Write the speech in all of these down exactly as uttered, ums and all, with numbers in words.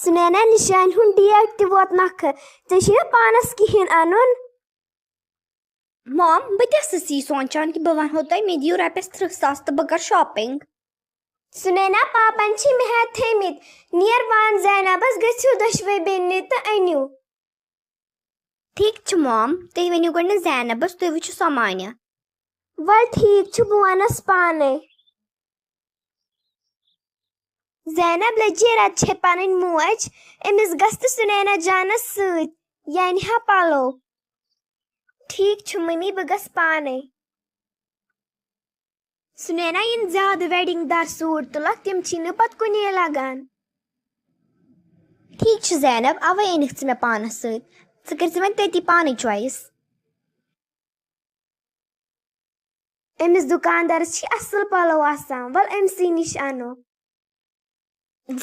سُنینا، نِشانہِ ہُنٛد ڈیٹ تہِ ووت نکھٕ۔ ژےٚ چھُے نا پانس کِہیٖنۍ اَنُن؟ مام، بہٕ تہِ ٲسٕس یی سونٛچان کہِ بہٕ وَنہو تۄہہِ، مےٚ دِیِو رۄپیَس ترٕٛہ ساس تہٕ بہٕ کَرٕ shopping۔ سُنینا، پاپن چھِ مےٚ ہٮ۪تھ تھٲومٕتۍ۔ نیر وَن زینبس، گٔژھِو دۄشوے بیٚنہِ تہٕ أنِو۔ ٹھیٖک چھُ مام، تُہۍ ؤنِو گۄڈٕنٮ۪تھ زینبس، تُہۍ وٕچھِو سۄ مانہِ۔ وَل ٹھیٖک چھُ، بہٕ وَنس پانے۔ زینب لٔجے رَتہٕ چھے پنٕنۍ موج، أمِس گژھِ تہٕ سُنینا جانس سۭتۍ، یہِ اَنہِ ہا پَلو۔ ٹھیٖک چھُ مٔمی، بہٕ گژھٕ پانے۔ سُنینا، یِم زیادٕ wedding دار suit تُلکھ، تِم چھی نہٕ پتہٕ کُنے لگان۔ ٹھیٖک چھُ زینب، اَوَے أنِکھ ژٕ مےٚ پانس سۭتۍ۔ ژٕ کٔرۍ زِ وۄنۍ تٔتی پانے choice۔ أمِس دُکاندارس چھی اصل پلو آسان، ول أمۍ سٕے نِش انو۔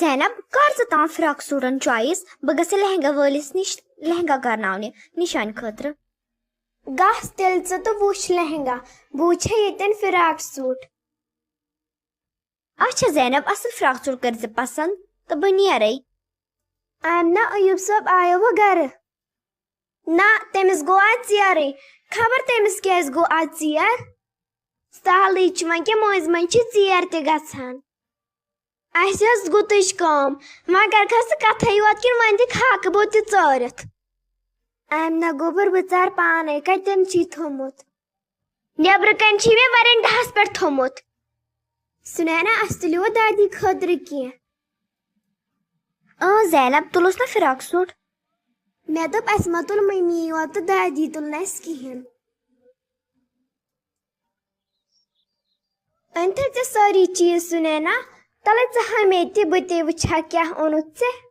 زینب، کر ژٕ تام فراک سوٗٹن choice، بہٕ گژھٕ لہنگا وٲلِس نِش لہنگا کرناونہِ نِشانہِ خٲطرٕ۔ گژھ تیٚلہِ ژٕ تہٕ وٕچھ لہنگا، بہٕ وٕچھے ییٚتٮ۪ن فراک suit۔ اچھا زینب، اصل فراک suit کٔرۍ زِ پسند تہٕ بہٕ نیرے۔ آمنہ، ایوب صٲب آیو وۄنۍ گرٕ؟ نہ، تٔمِس گوٚو آز ژیرٕے۔ خبر تٔمِس کیازِ گوٚو آز ژیر؟ سہلٕے چھُ، وۄنۍ کیٛاہ مٔنٛزۍ مٔنٛزۍ چھِ ژیر تہِ گژھان۔ اَسہِ ٲس گُتٕج کٲم، وۄنۍ کَرکھا ژٕ کَتھٕے یوت کِنہٕ وۄنۍ دِکھ ہاکہٕ بوٚد تہِ ژٲرِتھ؟ آمنہ گوٚبُر، بہٕ ژارٕ پانَے کَتٮ۪ن چھی تھوٚمُت۔ نیٚبرٕ کَنۍ چھی مےٚ وَرَنڈَہَس پٮ۪ٹھ تھوٚمُت۔ سُنینا، اَسہِ تُلیو دادی خٲطرٕ کینٛہہ۔ اۭں زینب، تُلُس نا فراک suit۔ مےٚ دوٚپ، اَسہِ ما تُل مٔمی یوت تہٕ دادی تُل نہٕ اَسہِ کِہیٖنۍ۔ أنۍ تھٲے ژےٚ سٲری چیٖز سُنینا، تَلَے ژٕ ہا مےٚ تہِ، بہٕ تہِ وٕچھِ ہا کیٛاہ اوٚنُتھ ژےٚ۔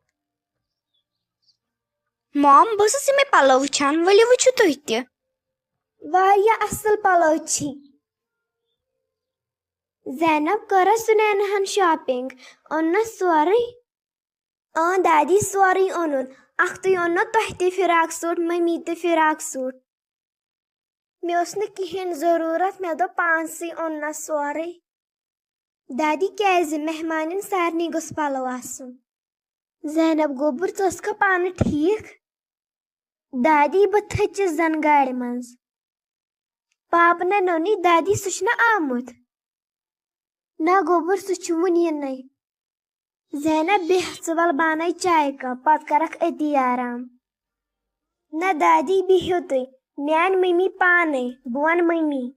مام، بہٕ ٲسٕس یِمَے پَلو وٕچھان، ؤلِو وٕچھِو تُہۍ تہِ۔ واریاہ اَصٕل پَلو چھی۔ زینب کٔر سُنیناہن shopping، اوٚننس سورُے؟ اۭں دادی، سورُے اوٚنُن۔ اکھتُے اوٚننو تۄہہِ تہِ فراک suit، مٔمی تہِ فراک suit۔ مےٚ اوس نہٕ کِہیٖنۍ ضروٗرت، مےٚ دوٚپ پانسٕے اوٚننس سورُے۔ دادی، کیازِ؟ مہمانن سارنٕے گوٚژھ پلو آسُن۔ زینب گوٚبُر، ژٕ ٲسکھا پانہٕ ٹھیٖک؟ دادی، بہٕ تھٔچِس زَن گاڑِ منٛز۔ پاپہٕ نَے نوٚنُے، دادی، سُہ چھُنہ آمُت؟ نہ گوٚبُر، سُہ چھُ وُنہِ یِنَے۔ زینب، بیٚہہ ژٕ، وَلہٕ بہٕ اَنَے چایہِ cup، پَتہٕ کَرَکھ أتی آرام۔ نہ دادی، بِہِو تُہۍ، مےٚ اَنہِ مٔمی پانَے، بہٕ وَنہٕ مٔمی۔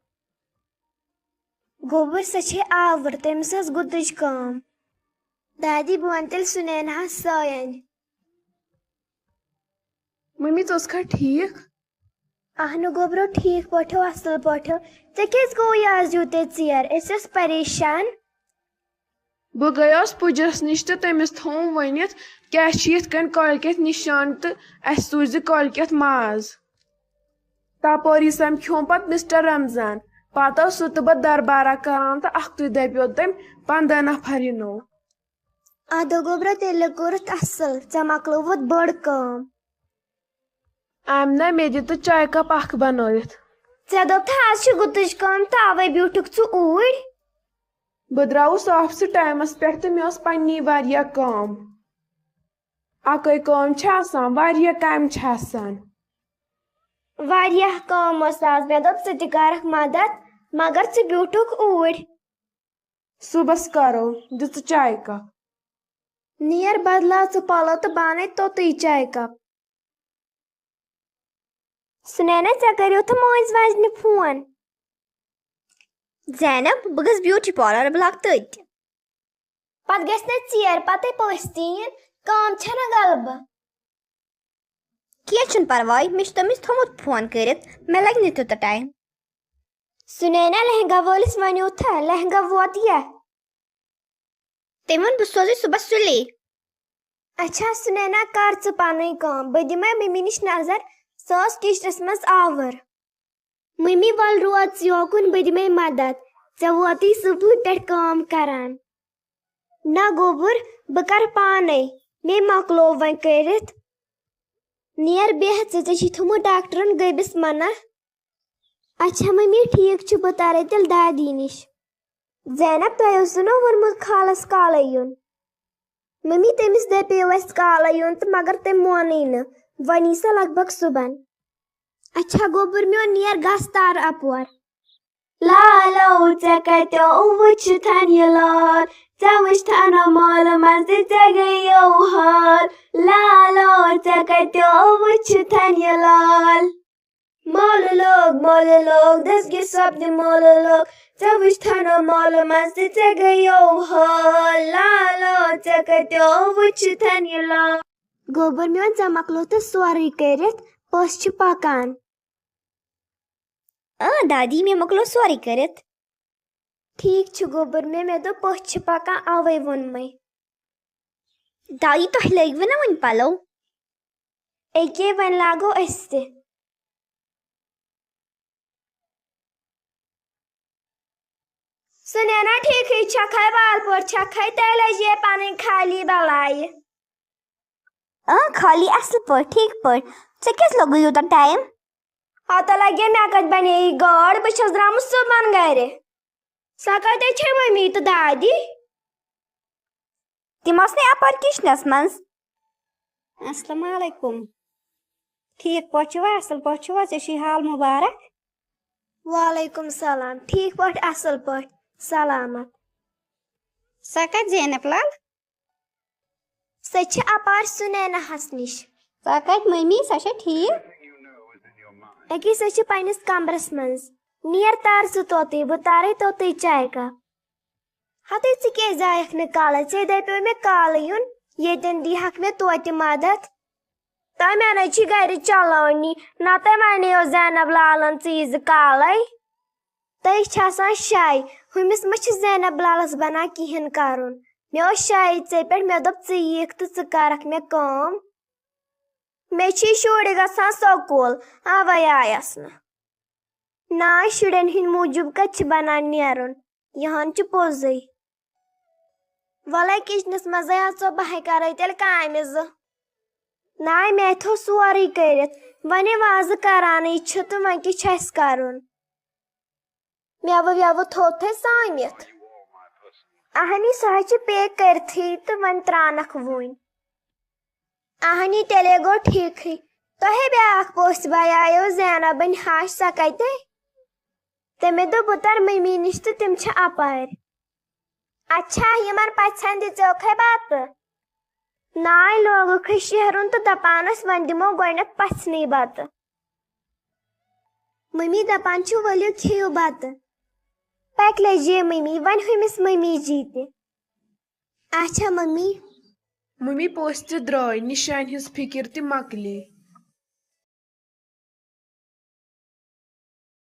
گوٚبُر، سۄ چھے آوٕر، تٔمِس ٲس گُتٕج کٲم۔ دادی، بہٕ وَنہٕ تیٚلہِ سُنیناہَس، سۄے اَنہِ۔ مٔمی، ژٕ ٲسکھا ٹھیٖک؟ اہنُو گوٚبرو، ٹھیٖک پٲٹھۍ، اَصٕل پٲٹھۍ۔ ژےٚ کیٛازِ گوٚوُے آز یوٗتاہ ژیر؟ أسۍ ٲسۍ پریشان۔ بہٕ گٔیوس پُجرس نِش تہٕ تٔمِس تھوٚوُم ؤنِتھ، کیٛاہ چھِ یِتھ کٔنۍ کٲلۍ کٮ۪تھ نِشان تہٕ اَسہِ سوٗزِ کٲلۍ کٮ۪تھ ماز۔ تَپٲری سَمکھیوم پَتہٕ مسٹر رمضان۔ پَتہٕ ٲس سُہ تہٕ بہٕ دربارہ کران تہٕ اَکھتُے دَپیو تٔمۍ، "پنٛداہ نفر یِنو۔" ادٕ گوٚبرا، تیٚلہِ کوٚرُتھ اصل، ژےٚ مۄکلٲوٕتھ بٔڑ کٲم۔ آمنہ، مےٚ دِ تہٕ چایہِ cup اکھ بنٲوِتھ۔ ژےٚ دوٚپتھا آز چھِ گُتٕج کٲم تہٕ اوے بیوٗٹھُکھ ژٕ اوٗرۍ۔ بہٕ درٛاوُس office timeس پٮ۪ٹھ تہٕ مےٚ ٲس پننی واریاہ کٲم۔ اکٲے کٲم چھِ آسان، واریاہ کامہِ چھِ آسان۔ واریاہ کٲم ٲس آز، مےٚ دوٚپ ژٕ تہِ کرکھ مدد، مگر ژٕ بیوٗٹھُکھ اوٗرۍ۔ صُبحس کرو، دِ ژٕ چایہِ cup۔ نیر بدلاو ژٕ پلو تہٕ بہٕ انے توٚتُے چایہِ cup۔ سُنینا، ژےٚ کریوتھٕ مٲنٛزِ واجنہِ phone؟ زینب، بہٕ گٔژھ beauty parlour، بہٕ لاگہٕ تٔتۍ۔ پتہٕ گژھِ نہ ژیر، پتے پٔژھۍ تہِ یِن، کٲم چھنہ غلبہٕ۔ کینٛہہ چھُنہٕ پرواے، مےٚ چھُ تٔمِس تھوٚمُت phone کٔرِتھ، مےٚ لگہِ نہٕ تیوٗتاہ time۔ سُنینا، لہنگا وٲلِس ونیو تھا، لہنگا ووت یا؟ تٔمۍ ووٚن، "بہٕ سوزے صُبحس سُلے۔" اچھا سُنینا، کر ژٕ پنٕنۍ کٲم، بہٕ دِمے مٔمی نِش نظر، سۄ ٲس kitchenس منٛز آوٕر۔ مٔمی، وَل روز ژٕ یوکُن، بہٕ دِمے مدد، ژےٚ ووتُے صُبحہٕ پٮ۪ٹھ کٲم کران۔ نہ گوٚبُر، بہٕ کرٕ پانے، مے مۄکلو وۄنۍ کٔرِتھ۔ نیر بیٚہہ ژٕ، ژےٚ چھی تھوٚمُت ڈاکٹرن گٔبِس منع۔ اچھا مٔمی، ٹھیٖک چھُ، بہٕ ترے تیٚلہِ دادی نِش۔ زینب، تۄہہِ اوسوٕ نا ووٚنمُت خالس کالے یُن؟ مٔمی، تٔمِس دَپیو اَسہِ کالَے یُن تہٕ مگر تٔمۍ مونُے نہٕ۔ وۄنۍ یی سۄ لگ بگ صُبحن۔ اچھا گوٚبُر میون، نیر گژھ تار اَپور۔ لالو، ژےٚ کَتیو وٕچھِتھن یہِ لال؟ ژےٚ وٕچھتھن مالہٕ منٛز تہِ ژےٚ گٔیو حال۔ لالو، ژےٚ کَتیو وٕچھِتھن یہِ لال؟ مالہٕ لوگ، مالہٕ لوگ، دٔسگہِ سۄپدِ مالہٕ لوگ۔ ژےٚ وٕچھتھن مالہٕ منٛز تہِ ژےٚ گٔیو حال۔ لالو، ژےٚ کَتیو وٕچھِتھن یہِ لال؟ گوٚبُر میون، ژےٚ مۄکلوتھٕ سورُے کٔرِتھ، پٔژھۍ چھِ پَکان۔ اۭں دادی، مےٚ مۄکلو سورُے کٔرِتھ۔ ٹھیٖک چھُ گوٚبُر، مےٚ، مےٚ دوٚپ پٔژھۍ چھِ پَکان، اَوَے ووٚنمَے۔ دادی، تۄہہِ لٲگوٕ نا وُنہِ پَلو؟ أکے، وۄنۍ لاگو أسۍ تہِ۔ سُہ نینا ٹھیٖکھٕے چھَکھَے، وال پٲٹھۍ چھَکھَے، تیٚلہِ لٔج یہِ پَنٕنۍ خالی بَلایہِ۔ اۭں، خالی اَصٕل پٲٹھۍ، ٹھیٖک پٲٹھۍ۔ ژےٚ کیٛازِ لوٚگُے یوٗتاہ ٹایم؟ ہتہٕ لگے مےٚ کتہِ بنے یہِ گٲڑ، بہٕ چھَس درٛامٕژ صُبحن گرِ۔ سۄ کتہِ چھے ممی تہٕ دادی؟ تِم آسنَے اپٲرۍ کچنس منٛز۔ السلام علیکم۔ ٹھیٖک پٲٹھۍ چھِوا؟ اصل پٲٹھۍ چھِوا؟ ژےٚ چھُے حال مُبارک۔ وعلیکم سلام۔ ٹھیٖک پٲٹھۍ، اصل پٲٹھۍ، سلامت۔ سۄ کتہِ زینب لال؟ سۄ چھِ اپارِ سُنیناہس نِش۔ سۄ کتہِ مٔمی؟ سۄ چھےٚ ٹھیٖک؟ أکے، سۄ چھِ پننِس کمرس منٛز۔ نیر تار ژٕ توتُے، بہٕ تارے توتُے چایہِ کپ۔ ہتے، ژٕ کیازِ آیکھ نہٕ کالے؟ ژےٚ دپیو مےٚ کالہٕ یُن، ییٚتٮ۪ن دیٖہکھ مےٚ توتہِ مدد۔ تۄہہِ مےٚ نَے چھِ گرِ چلٲنی، نتہٕ ونے اوس زینب لالن ژٕ یہِ زِ کالے۔ تۄہہِ چھِ آسان شاے، ہُمِس ما چھِ زینب لالس بنان کِہیٖنۍ کرُن۔ مےٚ اوس شاے ژےٚ پٮ۪ٹھ، مےٚ دوٚپ ژٕ یِکھ تہٕ ژٕ کرکھ مےٚ کٲم۔ مےٚ چھِ شُرۍ گژھان سکوٗل، اوے آیس نہٕ۔ نہ، شُرٮ۪ن ہٕنٛدۍ موٗجوٗب کتہِ چھِ بنان نیرُن؟ یِہن چھُ پوٚزُے۔ وَلَے کِچنَس منٛزَے اَژو، بہٕ ہے کَرَے تیٚلہِ کامہِ زٕ۔ ناے، مےٚ تھوٚو سورُے کٔرِتھ، وۄنۍ ہے وازٕ کَرانٕے چھِ تہٕ وۄنۍ کیٛاہ چھُ اَسہِ کَرُن؟ مٮ۪وٕ وٮ۪وٕ تھوٚو تھَے سٲمِتھ۔ اَہنی، سُہ حظ چھِ پیک کٔرتھٕے تہٕ وۄنۍ ترٛاونَکھ وُنۍ۔ اَہنی، تیٚلے گوٚو ٹھیٖکھٕے۔ تۄہے بیٛاکھ پوٚژھ بایایو زینبٕنۍ ہَش، سۄ کَتہِ؟ تٔمۍ دوٚپ، بہٕ تَرٕ مٔمی نِش تہٕ تِم چھِ اَپارِ۔ اچھا، یِمن پژھٮ۪ن دِژیوکھے بتہٕ؟ ناے، لوگُکھے شیہرُن تہٕ دپان ٲسۍ، وۄنۍ دِمو گۄڈٕنٮ۪تھ پژھنٕے بتہٕ۔ مٔمی دپان چھِ، ؤلِو کھیٚیِو بتہٕ۔ پکہِ لجے مٔمی، وۄنۍ ہُمِس مٔمی جی تہِ۔ اچھا مٔمی۔ مٔمی، پٔژھۍ تہِ درٛاے، نِشانہِ ہٕنٛز فِکِر تہِ مۄکلے۔